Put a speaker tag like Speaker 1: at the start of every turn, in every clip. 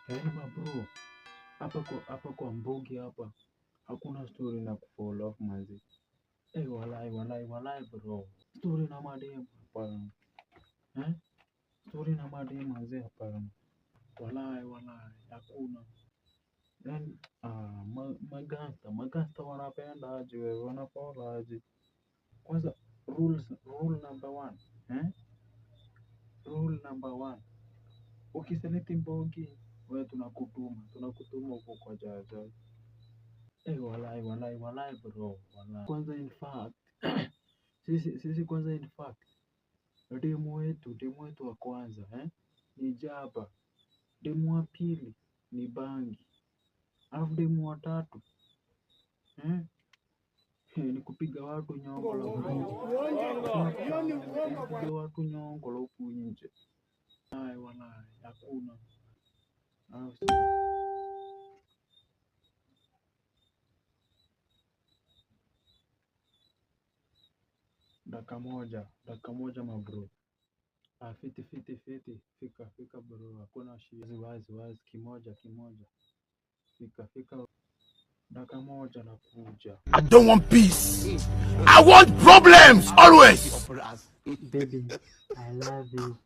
Speaker 1: Yaani mabro, hapa kwa mbogi hapa hakuna story na kufall off manzi. Eh, walai walai walai bro. Story na madem hapana. Eh? Story na madem manzi hapana. Walai walai hakuna. Yaani magangster wanapenda aje wewe, wanafall aje. Kwanza rule number one. Eh? Rule number one. Ukisaliti mbogi, wewe tunakutuma huko kwa jaja. Eh, walai walai walai bro, walai. Kwanza in fact, sisi kwanza in fact, demu wetu wa kwanza, eh, ni jaba. Demu wa pili ni bangi. Alafu demu wa tatu, eh, ni kupiga watu nyongolo huku nje. Kupiga watu nyongolo huku nje. Walai walai, hakuna. Alafu dakika moja mabro. Ah, fiti fiti fiti, fika fika bro, hakuna shida. Wazi wazi, kimoja kimoja. Fika fika, dakika moja nakuja.
Speaker 2: I don't want peace. I want problems always.
Speaker 3: Baby, I love you.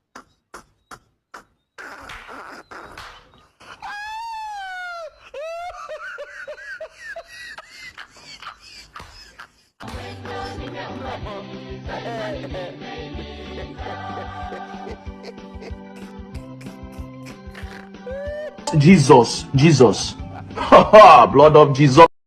Speaker 2: Jesus, Jesus. Blood of Jesus.